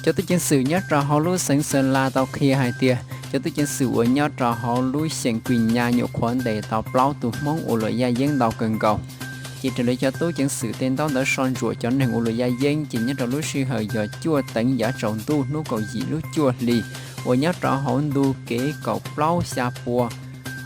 Cov tub ceev xwm nyob rau hauv lub xeev Xeem Las tau qhia hais tias cov tub ceev xwm uas nyob rau hauv lub xyeem Kis Nyais nyuam qhuav ntes tau plaub tus Hmoob ua luam yaj yeeb ntau kawg nkaus. Ces raws li cov tub ceev xwm tej ntaub ntawv soj ntsuam cov neeg ua luam yaj yeeb ces nyob rau lub sij hawm yog cuaj teev yav tsaus ntuj hnub kaum yim lub cuaj hli uas nyob rau hauv ntu kev kaum plaub xya pua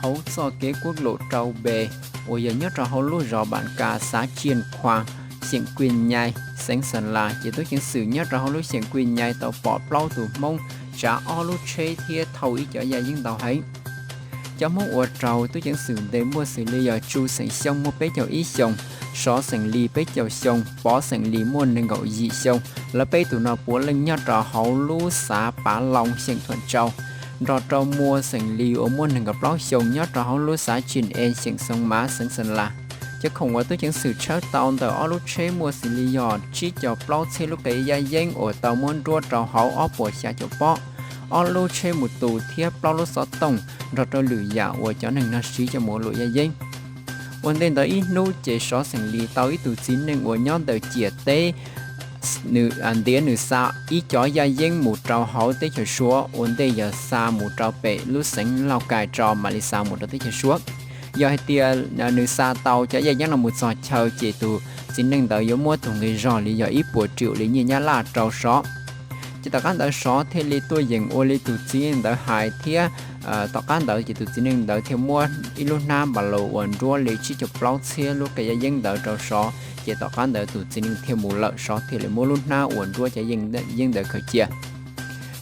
hauv txoj kev kuab lum rau npe uas yog nyob rau hauv lub zos Npas Kas xav Tsiaj Khuas, xyeem Kis Nyais, xeev Xeem Las, ces tub ceev xwm nyob rau hauv lub xyeem Kis Nyais tau pom plaub tus Hmoob tsav ob lub tsheb thiab thauj ib cov yaj yeeb ntau heev. Cov Hmoob uas raug tub ceev xwm ntes muaj xws li yog Tsu xeem Xyooj muaj peb caug ib xyoos, Sov xeem Lis peb caug xyoo, Pov xeem Lis muaj nees nkaum yim xyoo. Lawv peb tus no puav leej nyob rau hauv lub xav Pav Loo xyeem Thuam Tsau, nrog rau Muas xeem Lis uas muaj nees nkaum plaub xyoo nyob rau hauv lub xav Tsis Es xyeem Xoo Mav xeev Xeem Las. Cov khoom uas tub ceev xwm tshawb tau ntawm ob lub tsheb muaj xws li yog tsib caug plaub txhiab lub qe yaj yeeb uas tau muab nruab rau hauv ob puas xya caum pob, ob lub tsheb mus tus thiab plaub lub xov tooj nrog rau lwm yam uas cov neeg no siv coj mus ua luam yaj yeeb. Ua ntej ntawd ib hnub ces Sov xeem Lis tau ib tug txiv neej uas nyob ntawm ciam teb ntiav nws xa ib cov yaj yeeb mus rau hauv teb chaws Suav ua ntej yog xa mus rau pem lub xeev Lauj Kais rau mam li xa mus rau teb chaws Suav. Yog hais tias nws xa tau cov yaj yeeb no mus txog chaw ces tus txiv neej ntawd yuav muab tus nqi zog li yog ib puas rium li nyiaj Nyab Laj rau Sov. Ces tom qab ntawd Sov thiaj li tuaj yeem ua li tus txiv neej ntawd hais thiab tom qab ntawd ces tus txiv neej ntawd thiaj muab ib lub hnab npas lus uas nruab li tsib caug plaub txhiab lub qe yaj yeeb ntawd rau Sov. Ces tom qab ntawd tus txiv neej thiaj mus lawm, Sov thiaj li muab lub hnab uas nruab cov yeeb ntawd khaws cia.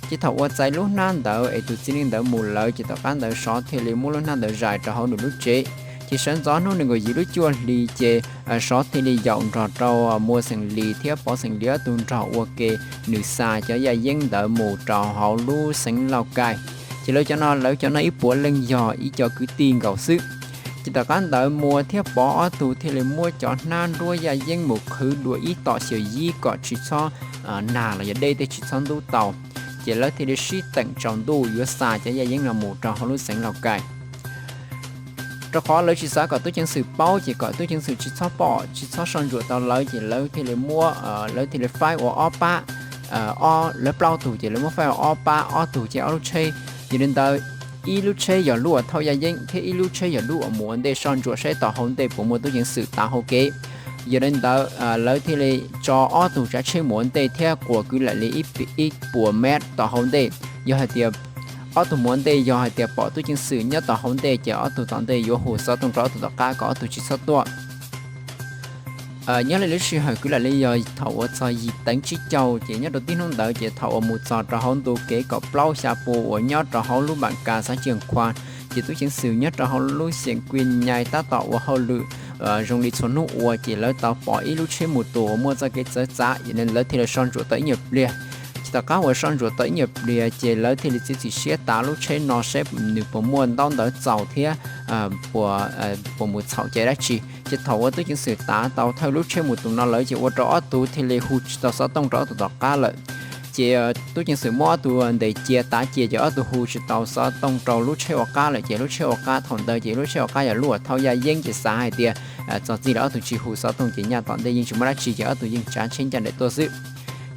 Ces thaum uas txais lub hnab ntawd es tus txiv neej ntawd mus lawm ces tom qab ntawd Sov thiaj li muab lub hnab ntawd zais rau hauv nws lub tsev. Ces sawv ntxov hnub nees nkaum yim lub cuaj hli ces Sov thiaj li yaum nrog rau Muas xeem Lis thiab Pov xeem Lis ob tug nrog ua ke, nws xa cov yaj yeeb ntawd mus rau hauv lub xeev Lauj Kais. Ces lawv cov no, lawv cov no ib puav leej yog ib co kwv tij nkaus xwb. Ces tom qab ntawd Muas thiab Pov ob tug thiaj li muab cov hnab nruab yaj yeeb mus qhwv dua ib tom xyaw yib kom tsis txhob nag los yog dej tej tsis txhob ntub tau. Ces lawv thiaj li sib teem tsaus ntuj yuav xa cov yaj yeeb no mus rau hauv lub xeev Lauj Kais. Rau qhov lawv tsis xav kom tub ceev xwm paub, ces kom tub ceev xwm tsis txhob pom tsis txhob soj ntsuam tau lawv, ces lawv thiaj li muab, lawv thiaj li faib ua ob pab, lawv plaub tug ces lawv muab faib ua ob pab, ob tug ces ob lub tsheb. Yog li ntawd, ib lub tsheb yog lub uas thauj yaj yeeb thiab ib lub tsheb yog lub uas mus ua ntej soj ntsuam saib tom hauv ntej puas muaj tub ceev xwm tav hauv kev. Yog li ntawd, lawv thiaj li tso ob tug tsav tsheb mus ua ntej thiab quas kwv lam li ib puas mev tom hauv ntej. Yog hais tias ob tug mus ua ntej yog hais tias pom tub ceev xwm nyob tom hauv ntej ces ob tug tom ntej yuav hu xov tooj rau ob tug tom qab kom ob tug tsis txhob tuaj. Nyob li lub sij hawm kwv lam li yog thaum uas txog yim teev tsib caug ces nyob rau tib hnub ntawd ces thaum uas mus txog rau hauv ntu kev kaum plaub xya pua uas nyob rau hauv lub Npas Kas xav Tsiaj Khuas, ces tub ceev xwm nyob rau hauv lub xyeem Kis Nyais tab tom ua hauj lwm zoo li txhua hnub ua, ces lawv tau pom ib lub tsheb mus tus uas muaj txoj kev txawv txav, yog li lawv thiaj li soj ntsuam tau ib nyuag pliag. Ces tom qab uas soj ntsuam tau ib nyuag pliag ces lawv thiaj li txiav txim siab tav lub tsheb no saib nws puas muaj ntaub ntawv txaus thiab puas mus txhaum cai dab tsi. Ces thaum uas tub ceev xwm tav tau thawj lub tsheb mus tus no lawm ces ua rau ob tug thiaj li hu tsis tau xov tooj rau ob tug tom qab lawm. Ces tub ceev xwm muab ob tug ntes cia tav cia ces ob tug hu tsis tau xov tooj rau lub tsheb ua qab lawm, ces lub tsheb ua qab thaum ntawd ces lub tsheb ua qab yog lub uas thauj yaj yeeb ces xav hais tias txog txij lawm ob tug tsis hu xov tooj ces nyaj tom ntej yeej tsis muaj dab tsi ces ob tug yeej tsav tsheb ncaj nraim tuaj xwb.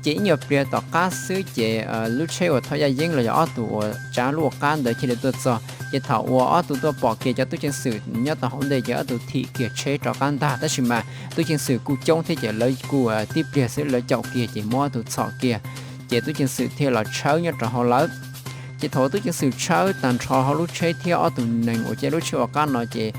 Ces ib nyuag pliag tom qab xwb ces lub tsheb uas thauj yaj yeeb los yog ob tug uas tsav lub ua qab ntawd thiaj li tuaj txog. Ces thaum uas ob tug tuaj pom kiag cov tub ceev xwm nyob tau hauv ntej ces ob tug thim kiag tsheb rov qab ntag, tab sis mas tub ceev xwm kuj coob thiab ces lawv kuj tib pliag xwb lawv caum kiag ces muab ob tug txhom kiag. Ces tub ceev xwm thiaj los tshawb nyob rau hauv lawv. Ces thaum tub ceev xwm tshawb tag nrho hauv lub tsheb thiab ob tug neeg uas caij lub tsheb ua qab no ces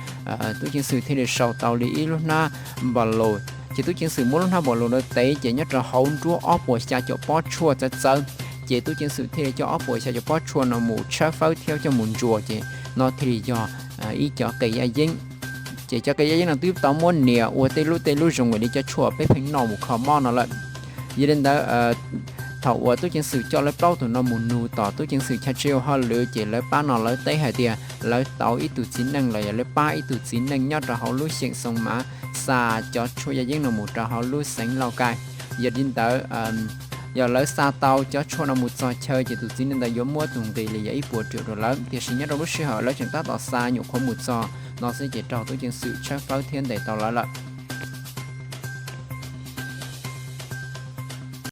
tub ceev xwm thiaj li sau tau li ib lub hnab npas lus. Ces tub ceev xwm muab lub hnab npas lus no tev ces nyob rau hauv nruab ob puas xya caum pob tshuaj txawv txawv. Ces tub ceev xwm thiaj li coj ob puas xya caum pob tshuaj no mus tshawb fawb thiab coj mus ntsuas, ces no thiaj li yog ib cov qe yaj yeeb. Ces cov qe yaj yeeb no twb tau muab nias ua tej lub tej lub zoo li cov tshuaj peb pheej noj mus kho mob no lawm. Yog li ntawd, thaum uas tub ceev xwm coj lawv plaub tug no mus nug tom tub ceev xwm chaw tsev ua hauj lwm ces lawv pab no lawv teb hais tias lawv tau ib tug txiv neej los yog lawv pab ib tug txiv neej nyob rau hauv lub xyeem Xoo Mav xa cov tshuaj yaj yeeb no mus rau hauv lub xeev Lauj Kaij. Yog li ntawd, yog lawv xa tau cov tshuaj no mus txog chaw ces tus txiv neej ntawd yuav muab tus nqi li yog ib puas rium rau lawv, tiam sis nyob rau lub sij hawm lawv tseem tab tom xa nyuam qhuav mus txog no xwb ces raug tub ceev xwm tshawb fawb thiab ntes tau lawv lawm.